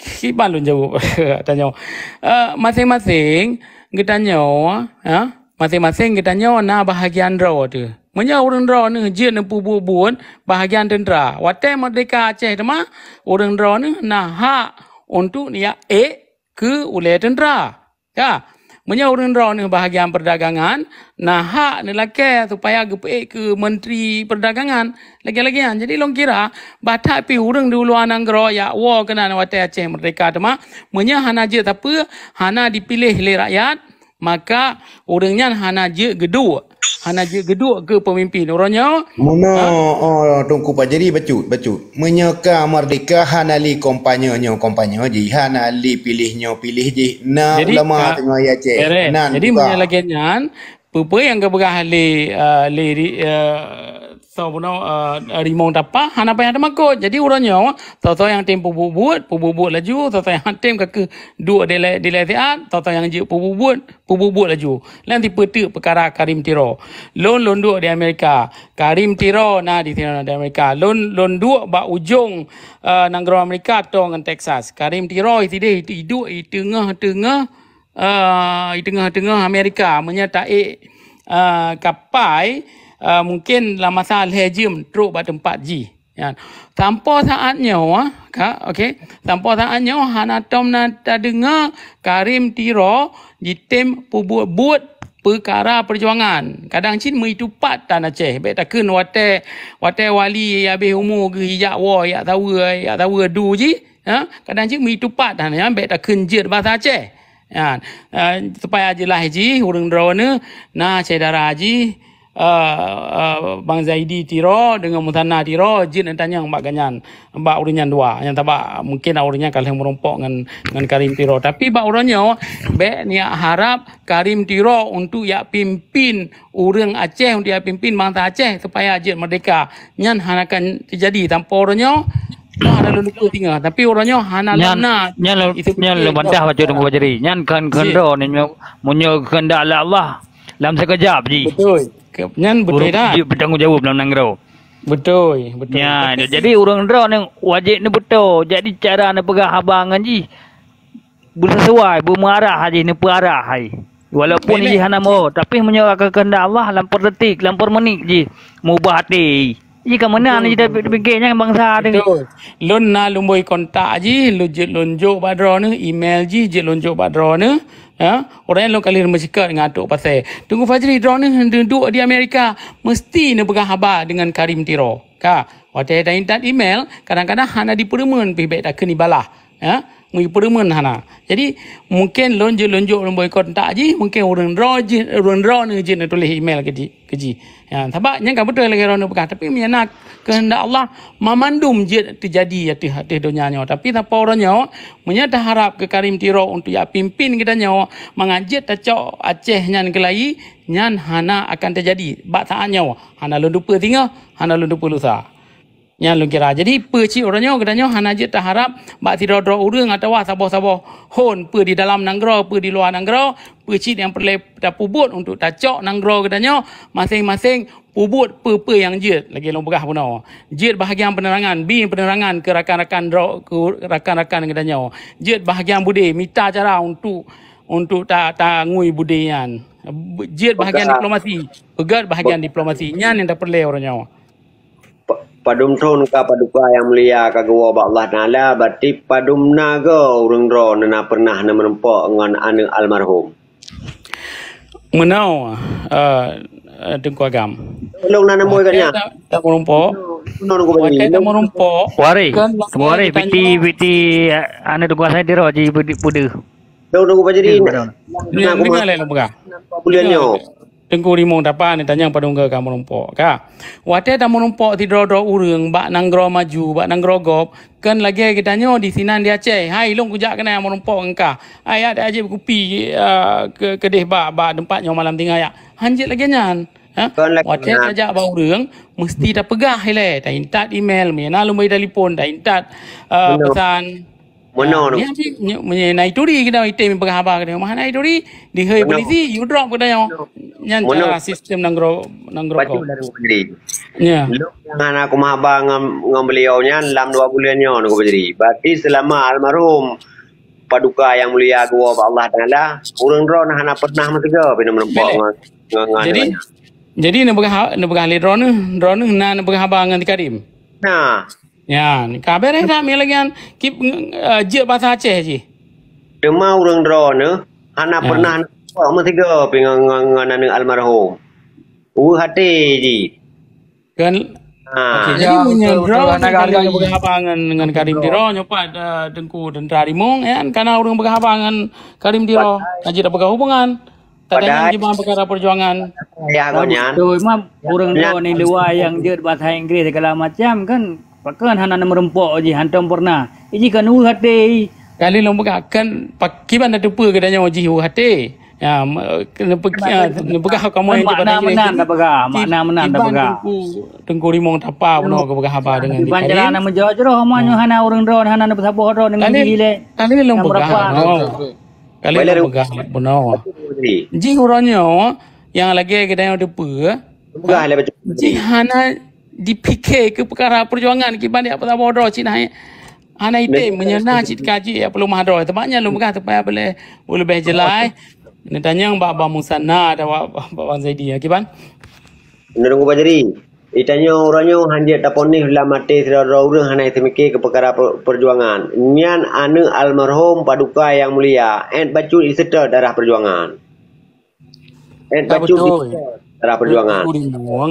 kiban lôn jaweueb tanyoe. Eh, maséng-maséng geutanyoe, ha? Maséng-maséng geutanyoe na bahagian droe teuh. Meunyoe ureueng droeneuh jeuet neupeubuet-buet bahagian teuntra, watèe meurdeka Aceh teuma, ureueng droeneuh na hak untuk neujak ék keu ulèe teuntra. Ya. Meunyoe ureueng droeneuh bahagian peurdagangan, na hak neulakèe supaya geupeuék keu Menteri Peurdagangan. Lagèe-lagèe nyan. Jadi lôn kira, bah that pih ureueng di luwa nanggroe yak woe keunan watèe Aceh meurdeka teuma, meunyoe hana jeuet sapeue, hana dipiléh lé rakyat, maka ureueng nyan hana jeuet geuduek, hana jeuet geuduek keu peumimpin. Uroe nyoe, meunoe, ha? Oh, Teungku Pak Jri, bacut, bacut. Meunyoe ka meurdeka hana lé kampanye nyoe, kampanye jih, hana lé piléh nyoe, piléh jih, na ulama ka teungoh i Aceh. Nan jadi, meunyoe lagèe nyan, peue-peue nyang geupeugah lé, eh, lé ri-, eh, soe bunoe, eh, Rimueng Dapa hana payah teumakot. Jadi uroe nyoe, soe-soe nyang tem peubuet-buet, peubuet-buet laju, soe-soe nyang tem ka keuh duek dilèe, dilèe siat, soe-soe nyang jeuet peubuet-buet, peubuet-buet laju. Nyan sipeuteuk peukara Karim Tiro. Lôn, lôn duek di Amerika. Karim Tiro na di sinoe di Amerika. Lôn, lôn duek bak ujong, eh, nanggroe Amerika toe ngon Texas. Karim Tiro i sideh i, i duek i teungoh-teungoh, eh, i teungoh-teungoh Amerika. Meunyoe taék, eh, kapai, eh, mungken lam masa lhèe jeuem trok bak teumpat jih. Nyan. Sampoe saat nyoe, ka, okey. Sampoe saat nyoe hana tom na tadeungoe Karim Tiro jitem peubuet-buet peukara peujuangan. Kadang cit meuitupat tan Aceh. Bèk takheun watèe, watèe wali habéh umu geuh ijak woe, ijak saweue, ijak saweue du jih, ha? Kadang cit meuitupat tan, ya, bèk takheun jeuet basa Aceh. Nyan, eh, supaya jeulaih jih, ureueng droeneuh na syedara jih, eh, eh, Bang Zaidi Tiro deungon Musanna Tiro jeuet neutanyong bak gobnyan, bak ureueng nyan dua. Nyang tabak mungken ureueng nyan ka lheueh meurumpok ngon, ngon Karim Tiro. Tapi bak uroe nyoe, bèk neujak harab Karim Tiro untuk jak pimpin ureueng Aceh, untuk jak pimpin bansa Aceh supaya jeuet meurdeka. Nyan hana akan teujadi tanpa uroe nyoe. Nyoe hana lôn lupa singoh, tapi uroe nyoe hana lôn na. Nyan, nyan lôn, nyan lôn bantah bacut Teungku Fajri. Nyan kon keundak nyoe, meunyoe keundak lé Allah, lam sikeujab jih. Beutôi. Ke-, nyan beutôi dah. Ureueng jeuet bertanggung jawab lam nanggroe. Beutôi, beutôi. Nyan, jadi ureueng droeneuh wajéb neubeutôi. Jadi cara neupeugah haba ngon jih beuseusuai, beumeuarah jih, neupeuarah jih. Walaupun jih hana meuwoe, tapi meunyoe ka keundak Allah, lam per detik, lam per menit jih, meuubah até. Jih ka meunan jih tapikir nyan bansa teuh. Beutôi. Lôn na lôn bri kontak jih, lôn jeuet lôn jok bak droeneuh, email jih jeuet lôn jok bak droeneuh. Ya, uroe nyan lôn ka lheueh meusikot ngon Atuk Pasè. Teungku Fajri, droeneuh neuduek di Amerika, meusti neupeugah haba deungon Karim Tiro. Ka, watèe taintat email, kadang-kadang hana dipeureumeun pih bèk takheun ibalah. Ya, meupeureumeun hana. Jadi, mungken lôn jeuet lôn jok lôn bri kontak jih, mungken ureueng droe jih, ureueng droeneuh jeuet neutuléh email keu jih, keu jih. Ya, sabab nyan ka beutôi lagèe droeneuh peugah, tapi meunyo na keundak Allah, mamandum jeuet teujadi ateueh, ateueh donya nyoe. Tapi tanpa uroe nyoe, meunyo taharab keu Karim Tiro untuk jak pimpin geutanyoe, mangat jeuet tacok Aceh nyan keulayi, nyan hana akan teujadi. Bak saat nyoe, hana lôn lupa singoh, hana lôn lupa lusa. Nyan lôn kira. Jadi, peue cit uroe nyoe geutanyoe hana jeuet taharab bak sidroe-droe ureuëng atawa saboh-saboh hon, peue di dalam nanggroe, peue di luwa nanggroe, peue cit nyang peureulée tapeubuet untuk tacok nanggroe geutanyoe, maséng-maséng peubuet peue-peue nyang jeuet. Lagée lôn peugah bunoe, jeuet bahagian peunerangan, bi peunerangan keu rakan-rakan droe, keu rakan-rakan geutanyoe. Jeuet bahagian budé, mita cara untuk, untuk ta-, tangui budé nyan. Jeuet bahagian diplomasi, peugét bahagian diplomasi. Nyan nyang tapeureulée uroe nyoe. Pa-, padum thon ka Paduka Yang Mulia ka geuwoe bak Allah Taala, berarti padum na go ureuëng droe na pernah na meurumpok ngon aneuëk almarhum? Meunoe, eh, eh, Teungku Agam. Lôn na neumui kat nyan. Ta-, ta meurumpok. Meunoe Teungku Bajri. Watée ta meurumpok, Wari, kan Teungku Wari, piti, piti, eh, aneuëk Teungku Hasan Tiro ji peude-, peude. Lôn Teungku Bajri. Iya, betul. Deungoe lé lôn peugah. Buleuen nyoe. Teungku Rimong Tapa neutanyong padum goe ka meurumpok, ka. Watée tameurumpok sidroe-droe ureuëng bak nanggroe maju, bak nanggroe gob, kan lagée geutanyoe di sinan di Aceh. Hai, lôn kujak keunoe meurumpok ngon kah. Hai, yak, dak jép kupi, eh, ke-, keudeh bak, bak teumpat nyoe malam tinggai, yak. Han jeuet lagée nyan. Ha? Watée tajak bak ureuëng, meusti tapeugah ilée, taintat email, meunyoe na lôn bri telepon, taintat, eh, peusan. Meunoe. Ah, nyan cit, nyoe, meunyoe na ituri geutanyoe item peugah haba geutanyoe. Meuhana ituri, dihôi polisi, you drop geutanyoe. Nyan cara sistem nanggroe, nanggroe. Bacut dah Teungku Bajri. Ya. Lôn nyang hana kumeung haba ngon, ngon beliau nyan lam dua buleuen nyoe Teungku Bajri. Berarti selama almarhum Paduka Yang Mulia geuwoe bak Allah Taala, ureuëng droe na hana pernah meusigoe pih na meurumpok ngon, ngon, ngon. Jadi, jadi neupeugah, neupeugah lé droeneuh, droeneuh na neupeugah haba ngon Karim? Nah. Nyan, ka beureh that meunyo lagée nyan, kip, eh, jeuet basa Aceh jih. Teuma ureuëng droeneuh hana pernah nampak meusigoe pih ngon, ngon, ngon aneuëk almarhum. Weueh até jih. Kan? Ha. Okey, jadi meunyo droe hana kali neupeugah haba ngon, ngon Karim Tiro, nyoe pat, eh, Teungku Teuntara Rimong, ya, kan, kana ureuëng peugah haba ngon Karim Tiro, na jeuet tapeugah hubungan. Padahai kiban peukara peujuangan. Beutôi, ma ureuëng droe ni luwa nyang jeuet bahasa Inggris segala macam kan, pakon hana meurumpok jih, hantom pernah. Iji kan weueh até. Kali lôn peugah kan, kiban na teupeue geutanyoe jih weueh até. Ya, neupeugah kamoe makna meunan tapeugah, makna meunan tapeugah. Teungku, Teungku Rimong Tapa bunoe geupeugah haba deungon kiban jalan na meujoh jroh, ma nyoe hana ureuëng droe, hana neupeusaboh droe deungon jih lé. Kali lôn peugah. Kali lôn peugah bunoe. Jih uroe nyoe nyang lagée geutanyoe teupeue, jih hana jipike keu peukara peujuangan kiban yak peusaboh droe cit hana, hana item meunyoe na cit kaji yak peuleumah droe. Teuma nyan lôn peugah supaya boleh leubeh jeulaih. Neutanyong bak Bang Musanna atawa bak Bang Zaidi kiban. Meunurot Teungku Bajri, geutanyoe uroe nyoe hanjeuet taponis lam até sidroe-droe ureuëng hana iseumiké keu peukara per-, peujuangan. Nyan aneuëk almarhum Paduka Yang Mulia, ét bacut iseutôt darah peujuangan. Ét bacut iseutôt darah peujuangan.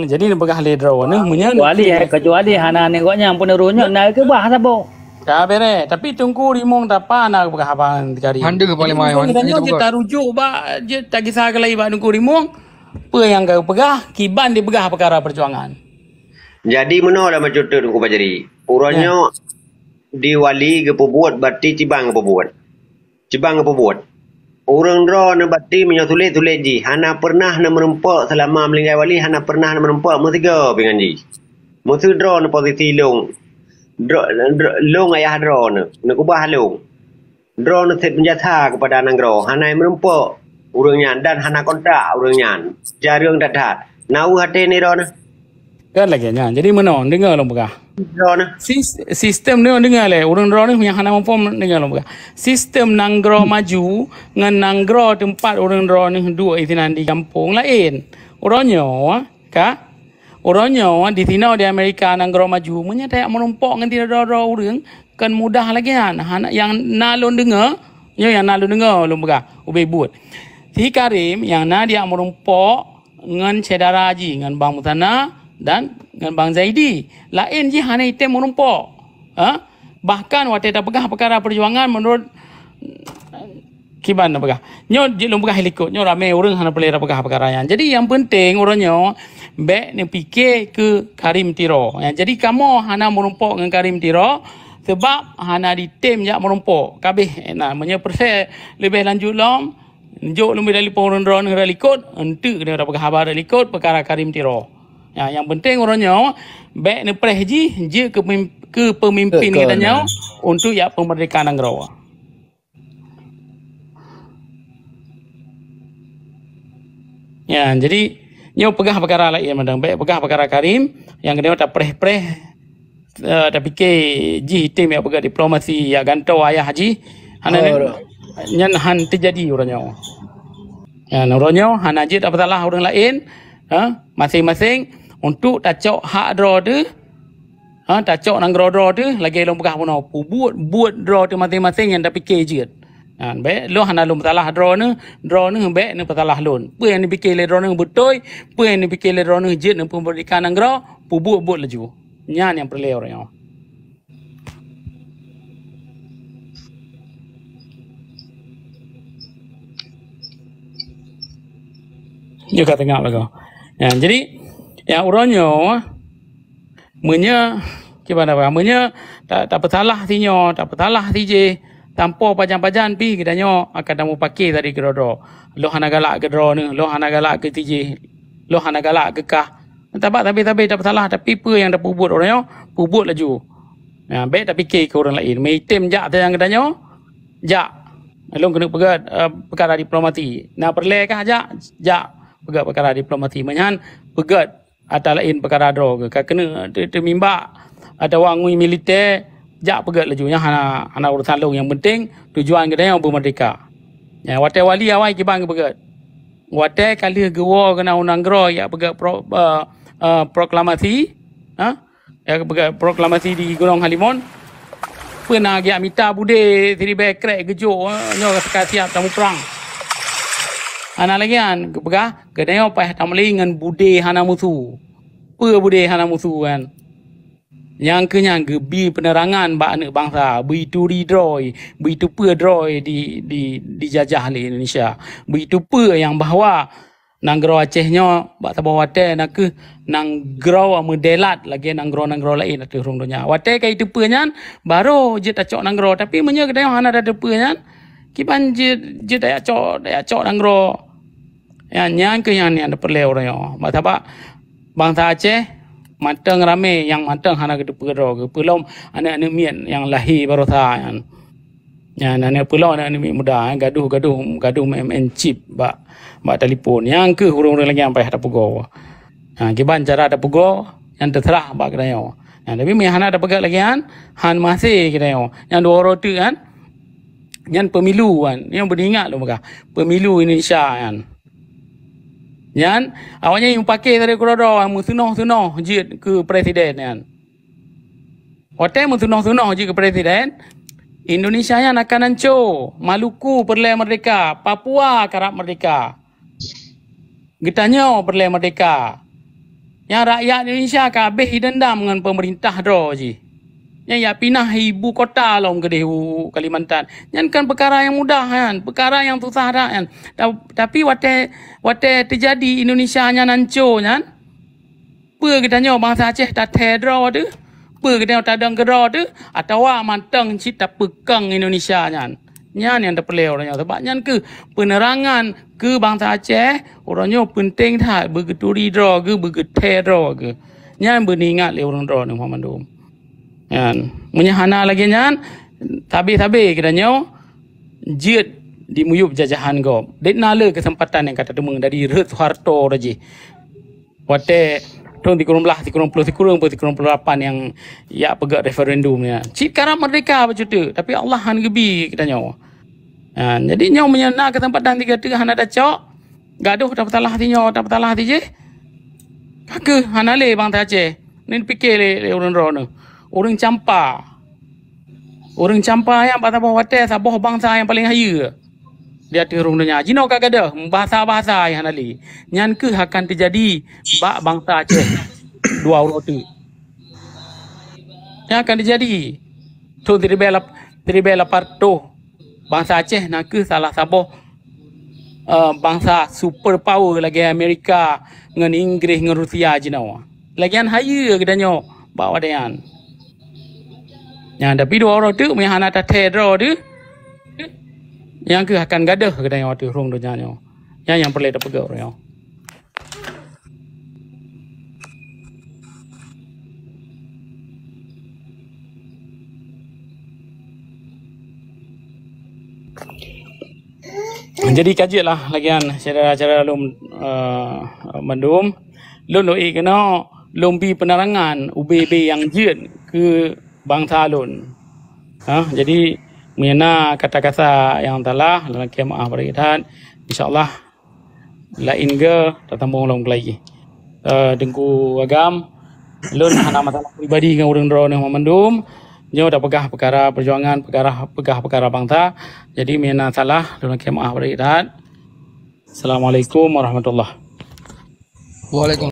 Jadi neupeugah lé droeneuh meunyan kecuali, eh, kecuali hana aneuëk gobnyan peuneurôh nyoe na keubah saboh. Ka beureh, tapi Teungku Rimong Tapa na peugah haba ngon Teungku Rimong. Hande paling mai. Jadi, wan, sebenarnya hande jeuet tarujuk bak, jeuet tagisa keulai bak Teungku Rimong. Peue nyang ka geupeugah, kiban dipeugah peukara peujuangan. Jadi meunoe lam bacut teuk Teungku Bajri. Uroe nyoe di wali geupeubuet, berarti cibang geupeubuet. Cibang geupeubuet. Ureuëng droeneuh berarti meunyoe sulet-sulet jih, hana pernah na meurumpok selama meulinggai wali, hana pernah na meurumpok meusigoe pih ngon jih. Meuseu droeneuh posisi lôn. Dro-, dro-, lôn ayah droeneuh, neukeubah lôn. Droeneuh seb meujasa keupada nanggroe, hana meurumpok ureuëng nyan dan hana kontak ureuëng nyan. Jareueng that-that. Na weueh até nibak droeneuh. Kan lagée nyan. Jadi meunoe, deungoe lôn peugah. Droeneuh. Sis-, sistem nyoe deungoe lé, ureuëng droeneuh nyang hana muphom deungoe lôn peugah. Sistem nanggroe maju ngon nanggroe teumpat ureuëng droeneuh duek sinan di gampông laén. Uroe nyoe, ka? Uroe nyoe, di sinoe di Amerika nanggroe maju, meunyoe tajak meurumpok ngon sidroe-droe ureuëng, kan mudah lagée nyan. Hana, nyang na lôn deungoe, nyoe nyang na lôn deungoe lôn peugah, ubé buet. Si Karim nyang na dijak meurumpok ngon syedara jih, ngon Bang Musanna dan ngon Bang Zaidi. Laén jih hana item meurumpok. Ha? Bahkan watée tapeugah peukara peujuangan meunurot kiban tapeugah. Nyoe jeuet lôn peugah likot, nyoe ramé ureuëng hana peureulée tapeugah peukara nyan. Jadi nyang peunteng uroe nyoe bék neupike keu Karim Tiro. Ya, jadi kamoe hana meurumpok ngon Karim Tiro sebab hana ditem jak meurumpok. Kabeh, eh, na, meunyoe peureulee leubeh lanjut lom, jok lôn bri telepon ureuëng droeneuh rot likot, enteuk keuneuk tapeugah haba rot likot peukara Karim Tiro. Ya, nyang penting uroe nyoe, bèk neupreh jih jeuet keu pemim-, keu peumimpin geutanyoe untuk jak peumeurdeka nanggroe. Ya, jadi nyoe peugah peukara laén mantong, bèk peugah peukara Karim nyang keuneuk tapreh-preh, eh, tapike jih item jak peugah diplomasi, jak gantoe ayah jih. Hana nyan han teujadi uroe nyoe. Ya, uroe nyoe hana jeuet tapeusalah ureueng laén, ha, maséng-maséng untuk tacok hak droe teuh, ha, tacok nanggroe droe teuh lagèe lôn peugah bunoe, peubuet buet droe teuh maséng-maséng nyang tapike jeuet. Ha, bèk lôn hana lôn peusalah droeneuh, droeneuh bèk neupeusalah lôn. Peue nyang neupike lé droeneuh beutôi, peue nyang neupike lé droeneuh jeuet neupeumeurdeka nanggroe, peubuet buet laju. Nyan nyang peureulèe uroe nyoe. Nyoe ka teungoh lagoe. Ya, jadi, ya, uroe nyoe, meunyoe, kiban apa, meunyoe ta-, tapeusalah sinyoe, tapeusalah sijih, tanpa pajan-pajan pih geutanyoe akan tamupake tadi keudroe-droe. Lôn hana galak keu droeneuh, lôn hana galak keu sijih, lôn hana galak keu kah. Sabab sabe-sabe tapeusalah, tapi peue nyang tapeubuet uroe nyoe, peubuet laju. Ya, bèk tapike keu ureueng laén. Meu item jak sajan geutanyoe, jak. Lôn keuneuk peugah, eh, peukara diplomasi. Na peureulèe kah jak? Jak peugah peukara diplomasi. Meunyan peugah ata laén peukara droe geuh. Ka keuneuk teu-, teumimbak atawa ngui militè, jak peugah laju. Nyan hana, hana urusan lôn. Nyang penting tujuan geutanyoe beumeurdeka. Ya, watèe wali awai kiban geupeugah. Watèe ka lheueh geuwoe keunan u nanggroe jak peugah pro-, eh, eh, proklamasi, ha? Ya, peugah proklamasi di Gunong Halimon. Peue na geujak mita budé siribèe krek geujok, eh, nyoe ka siap tamuprang. Hana lagèe nyan, geupeugah, geutanyoe payah tameuleng ngon budé hana musu. Peue budé hana musu nyan? Nyang keu nyan geubi peuneurangan bak aneuk bansa, beuturi droe, beuteupeue droe di, di, dijajah lé Indonesia. Beuteupeue nyang bahwa nanggroe Aceh nyoe bak saboh watèe nakeuh nanggroe meudelat lagèe nanggroe-nanggroe laén ateueh rhueng donya. Watèe ka jiteupeue nyan, barô jeuet tacok nanggroe. Tapi meunyoe geutanyoe hana tateupeue nyan, kiban jeuet, jeuet tajak cok, tajak cok nanggroe. Nyan, nyan keuh nyang, nyang tapeureulèe uroe nyoe. Bak sabab bansa Aceh mantong ramé nyang mantong hana geuteupeue droe, geupeulom aneuk-aneuk miet nyang lahé barosa nyan. Nyan, aneuk peulom aneuk-aneuk miet muda, eh, gadoh-gadoh, gadoh maén-maén chip bak, bak telepon. Nyan keuh ureueng-ureueng lagèe nyan payah tapeugoe. Ha, kiban cara tapeugoe, nyan teuseurah bak geutanyoe. Nah, tapi meunyo hana tapeugah lagèe nyan, han maséh geutanyoe. Nyan dua uroe teuk nyan, nyan pemilu nyan. Nyan beuingat lôn peugah. Pemilu Indonesia nyan. Nyan, awaknyan mupake sabe keudroe-droe, meuseunoh-seunoh jeuet keu presiden nyan. Watèe meuseunoh-seunoh jeuet keu presiden, Indonesia nyan akan hanco. Maluku peureulèe meurdeka, Papua karab meurdeka. Geutanyoe peureulèe meurdeka. Nyang rakyat Indonesia ka habéh ideundam ngon peumeurintah droe jih. Nyang jak pinah ibu kota lom keudeh u Kalimantan. Nyan kan peukara nyang mudah nyan, peukara nyang susah that nyan. Ta-, tapi watèe, watèe teujadi Indonesia nyan hanco nyan, peue geutanyoe bansa Aceh tathèe droe teuh? Peue geutanyoe tadong keudroe teuh? Atawa mantong cit tapeukong Indonesia nyan? Nyan nyang tapeureulèe uroe nyoe. Sabab nyan keuh peuneurangan keu bansa Aceh, uroe nyoe peunteng that beugeuturi droe geuh, beugeuthèe droe geuh. Nyan beuingat lé ureueng droeneuh banmandum. Nyan, meunyo hana lagèe nyan, sabe-sabe geutanyoe jeuet dimiyueb jajahan gob. Dek na le keuseumpatan nyang ka tateumeung dari rhot Soeharto tadi. Watèe thôn sikureueng blaih, sikureueng ploh sikureueng, sikureueng ploh lapan nyang jak peugah referendum nyan. Cit karab meurdeka bacut teuk, tapi Allah han geubi geutanyoe. Ha, jadi nyoe meunyo na keuseumpatan sigoe teuk hana tacok, gadoh tapeusalah sinyoe, tapeusalah sijih, ka keuh hana lé bansa Aceh. Nyan pike lé, lé ureueng droeneuh. Ureueng campa. Ureueng campa nyan bak saboh watèe saboh bansa nyang paleng hayeue di ateueh rhueng donya. Jinoe ka gadôh bahasa-bahasa nyang hana lé. Nyan keuh akan teujadi bak bansa Aceh dua uroe teuk. Nyan akan teujadi. Thôn siribèe lap-, siribèe lapan reutôh, bansa Aceh na keuh salah saboh, eh, bansa super power lagèe Amerika ngon Inggris ngon Rusia jinoe. Lagèe nyan hayeue geutanyoe bak watèe nyan. Nyan, tapi dua uroe teuk, meunyo hana tathèe droe teuh, nyan keuh akan gadôh geutanyoe ateueh rhueng donya nyoe. Nyan nyang peureulèe tapeugah uroe nyoe. Jadi ka jeuet lah lagèe nyan syedara-syedara lôn, eh, mandum. Lôn lôn ék keunoe lôn bri peunerangan ubé-bé nyang jeuet keu bansa lôn. Ha, jadi meunyoe na kata-kata nyang salah, lôn lakèe meu'ah bak that. Insya Allah laén geu tatambong lom keulayi. Eh, Teungku Agam, lôn hana masalah pribadi ngon ureueng droeneuh mandum. Nyoe tapeugah peukara peujuangan, peukara, peugah peukara bansa. Jadi meunyoe na salah, lôn lakèe meu'ah bak that. Assalamualaikum warahmatullahi. Waalaikumsalam.